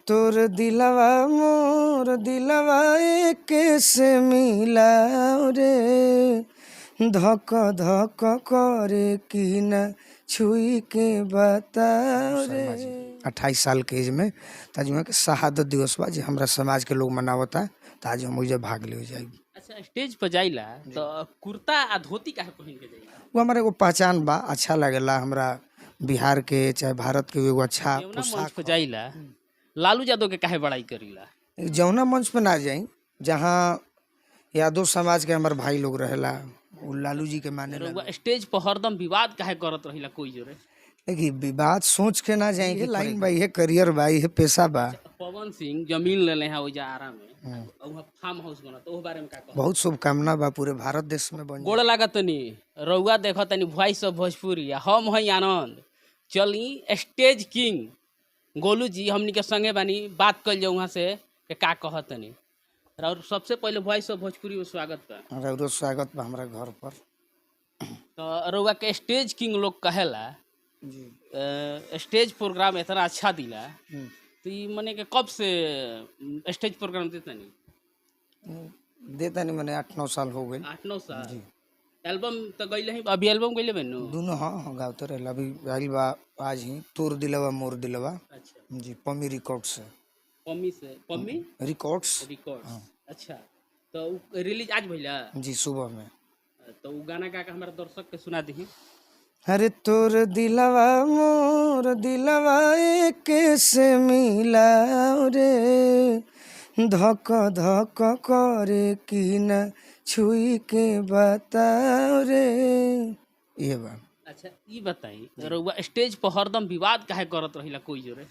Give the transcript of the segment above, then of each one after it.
तोर दिलवा मोर दिलवा एके से मिला रे, धक धक करे कि ना छुई के बताओ रे। 28 साल के एज में ताज वहाँ के शहादत दिवस बा जे हमरा समाज के लोग मनावता, त आज हम ओइजा भाग ले जाई। अच्छा, स्टेज पर जाइला तो कुर्ता आ धोती काहे पहिन के जाइला? वो हमारा एगो पहचान बा, अच्छा लागेला हमरा बिहार के चाहे भारत के एगो अच्छा जौना मंच पोशाक। पर जाइला लालू यादव के काहे बड़ाई करीला? जौना मंच पे ना जाई जहाँ यादव समाज के हमार भाई लोग रहेला, उ लालू जी के मानेला। रउआ स्टेज पर हरदम विवाद काहे करत रहिला कोई जोरे? देखी, विवाद सोच के ना जाए कि लाइन बा, इहे करियर बा, इहे पेशा बा। पवन सिंह जमीन लेले हैं ओइजा आरा में और वहाँ फार्म हाउस बनत, ओह बारे में का कह? बहुत शुभकामना बा, पूरे भारत देश में बन। गोड़ लागतनी, रउआ देखतनी वॉइस ऑफ भोजपुरी, आ हम हई आनंद। चली स्टेज किंग गोलू जी हमनी के संगे बानी, बात कइल जाऊ वहाँ से के का कहतनी। और सबसे पहले वॉइस ऑफ भोजपुरी में स्वागत बा। रउरो स्वागत बा हमरा घर पर। तो रउआ के स्टेज किंग लोग कहेला जी। स्टेज प्रोग्राम इतना अच्छा दिला, तो ई मने के कब से स्टेज प्रोग्राम देतनी? देता नहीं, मैंने 8-9 साल हो गए। 8-9 साल। एल्बम तो गइले ही, अभी एल्बम गइले बनु? दोनों हाँ हाँ गावते रहेला। अभी आइल बा आज ही तोर दिलवा मोर दिलवा। अच्छा। जी, पम्मी रिकॉर्ड से। पम्मी से? पम्मी रिकॉर्ड्स। रिकॉर्ड, अच्छा। तो उ रिलीज आज भइला? जी, सुबह में। तो उ गाना गा के हमारा दर्शक के सुना दही। अरे तोर दिलवा मोर दिलवा एके से मिला रे, धक धक करे कि ना छुई के बताओ रे, ये बा। अच्छा, ई बताई रउआ स्टेज पर हरदम विवाद काहे करत रहिला कोई जोरे?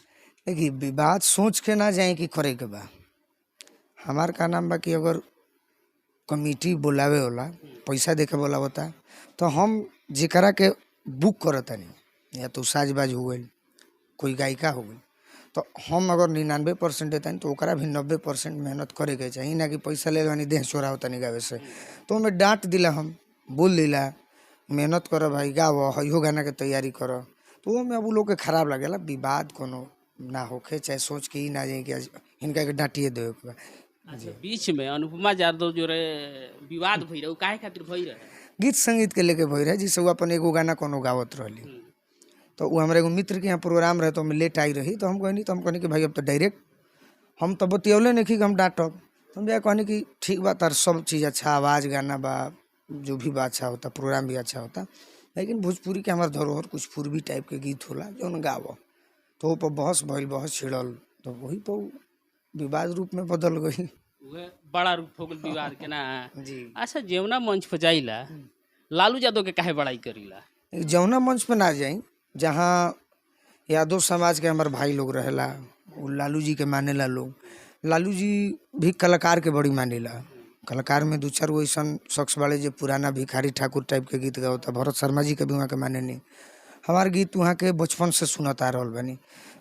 देखी, विवाद सोच के ना जाए कि करे के बा। हमार का नाम बा कि अगर कमिटी बोलावे होला, पैसा दे के बोलावता, तो हम जेकरा के बुक करतानी, या तो साज बाज हो गइल, कोई गायिका हो गई, तो हम अगर 99% देतानी तो ओकरा भी 90% मेहनत करे के चाही, ना कि पैसा ले बानी देह चोरावतानी गावे से। तो हमें डांट दिला, हम बोल दिला मेहनत कर भाई, गाव, हइहो गाना के तैयारी कर। तो ओमे अब उ लोग के खराब लागेला। विवाद कोनो ना होखे, चाहे सोच के ई ना जाए कि आज हिनका के डांटिए देवे के बा। अच्छा, बीच में अनुपमा यादव जोरे विवाद भइल रहे, उ काहे खातिर भइल रहे? गीत संगीत के लेके भइल रहे, जिससे वो अपन एगो गाना कोनो गावत रहली, तो वो हमारे एगो मित्र के यहाँ प्रोग्राम रहे, तो हम लेट आई रही, तो हम कहनी, तो हम कहनी कि भाई अब तो डायरेक्ट हम तो बतियौले नहीं कि हम डांटब। तो हम जाके कहनी कि ठीक बा, तार सब चीज़ अच्छा, आवाज़ गाना बा, जो भी बा अच्छा होता, प्रोग्राम भी अच्छा होता, लेकिन भोजपुरी के हमार धरोहर कुछ पूर्वी टाइप के गीत होला जौन गाव। तो पर बहस भइल, बहस छिड़ल, तो वही पर विवाद रूप में बदल गई। उहे बड़ा रूप हो गेल विवाद के ना? जी। अच्छा, जेवना मंच पर जाइला लालू यादव के काहे बड़ाई करीला? जौना मंच पे ना जाई जहाँ यादव समाज के हमार भाई लोग रहेला, उ लालू जी के मानेला लोग। लालू जी भी कलाकार के बड़ी मानेला। कलाकार में दू चार गो अइसन शख्स बाड़े जे पुराना भिखारी ठाकुर टाइप के गीत गावता, भरत शर्मा जी के भी वहाँ के मानेनी। हमार गीत वहाँ के बचपन से सुनत आ रहल बानी,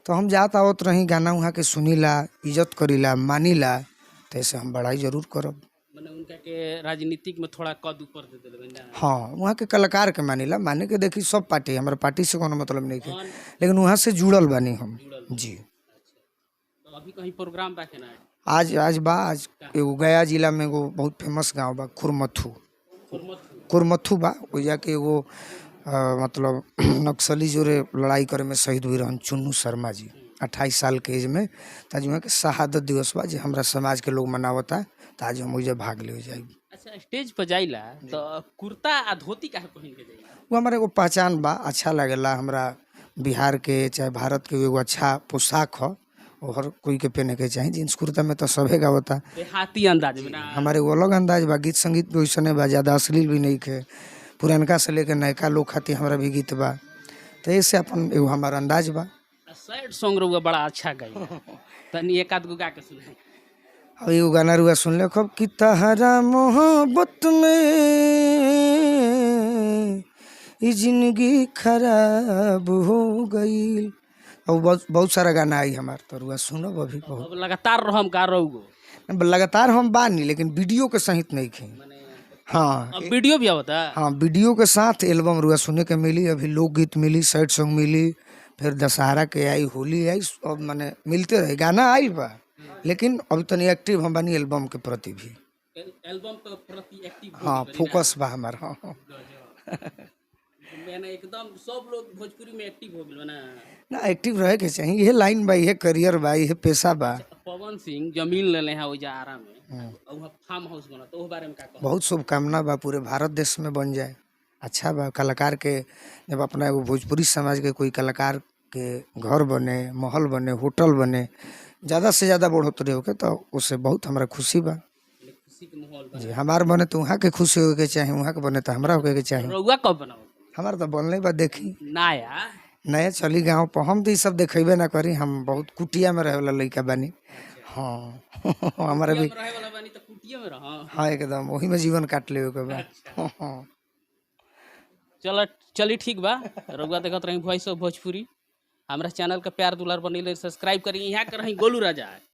तो हम जात आवत रही गाना वहाँ के सुनीला, इज्जत करीला, मानीला, तो ऐसे हम बड़ाई जरूर करब। मने उनका के राजनीतिक में थोड़ा कद ऊपर दे देले बा ना? हाँ, वहाँ के कलाकार के मानीला। माने के देखी सब पार्टी, हमारा पार्टी से कोनो मतलब नहीं है, लेकिन वहाँ से जुड़ल बानी हम। जी। तो अभी कहीं प्रोग्राम बा के ना? आज आज बा, आज एगो गया जिला में एगो बहुत फेमस गांव बा खुरमथू। खुरमथू। खुरमथू बा, ओइजा के एगो मतलब नक्सली जोरे लड़ाई करे में शहीद हुई रहन चुन्नू शर्मा जी, 28 साल के एज में। ताज वहाँ के शहादत दिवस बा जे हमरा समाज के लोग मनावता, त आज हम ओइजा भाग ले जाई। अच्छा, स्टेज पर जाइला तो कुर्ता आ धोती काहे पहिन के जाइला? वो हमारा एगो पहचान बा, अच्छा लागेला हमरा बिहार के चाहे भारत के एगो अच्छा पोशाक ह, वो हर कोई के पहने के चाही। जींस कुर्ता में तो सभे गावता। देहाती अंदाज में ना? हमारे एगो अलग अंदाज बा, गीत संगीत भी वैसने बा, ज़्यादा अश्लील भी नहीं खे, पुरनका से लेके नयका लोग खातिर हमरा भी गीत बा, तो ऐसे अपन एगो हमार अंदाज बा। आ सैड सॉन्ग रउआ बड़ा अच्छा गाइला, तनी एक आध गो गा के सुनाई। अब एगो गाना रुआ सुन ले खूब कि तहरा मोहब्बत में ई जिंदगी खराब हो गई, और बहुत बहुत सारा गाना आई हमार, तो रुआ सुनब अभी बहुत। अब लगातार रहम का रउगो? लगातार हम बानी, लेकिन वीडियो के सहित नहीं खे। हाँ। अब वीडियो भी आवता? हाँ, वीडियो के साथ एल्बम रुआ सुने के मिली। अभी लोकगीत मिली, सैड सॉन्ग मिली, फिर दशहरा के आई, होली आई, अब माने मिलते रहे। गाना आइल बा, लेकिन अब तनी एक्टिव हम बानी एल्बम के प्रति भी। एल्बम के प्रति एक्टिव? हाँ, फोकस बा हमार। हाँ हाँ। मैंने एकदम सब लोग भोजपुरी में एक्टिव हो गइल ना? ना, एक्टिव रहे के चाही। इहे लाइन बा, इहे करियर बा, इहे पेशा बा। पवन सिंह जमीन लेले हैं ओइजा आरा में और वहाँ फार्म हाउस बना, तो ओह बारे में का कहो? बहुत शुभकामना बा, पूरे भारत देश में बन जाए, अच्छा बा। कलाकार के जब अपना एगो भोजपुरी समाज के कोई कलाकार के घर बने, महल बने, होटल बने, ज़्यादा से ज़्यादा बढ़ोतरी होके, तो उससे बहुत हमरा खुशी बा। माने खुशी के माहौल बा। जी, हमार बने तो वहाँ के खुशी होके के चाही, वहाँ के बने तो हमरा होके के चाही। रउआ कब बनाओ? हमार तो बनले बा, देखी। नया? नया चली गाँव पर। हम तो ई सब देखेबे ना करी, हम बहुत कुटिया में रहे वाला लइका बानी। हाँ, हमारा भी हम रहे वाला बानी तो कुटिया में रह। हाँ, एकदम वही में जीवन काट लेवे के बा। हाँ। चल, चली, ठीक बा। रउआ देखत रही वॉइस ऑफ भोजपुरी। हमरा चैनल के प्यार दुलार बनैले, सब्सक्राइब करी। यहाँ के रही गोलू राजा।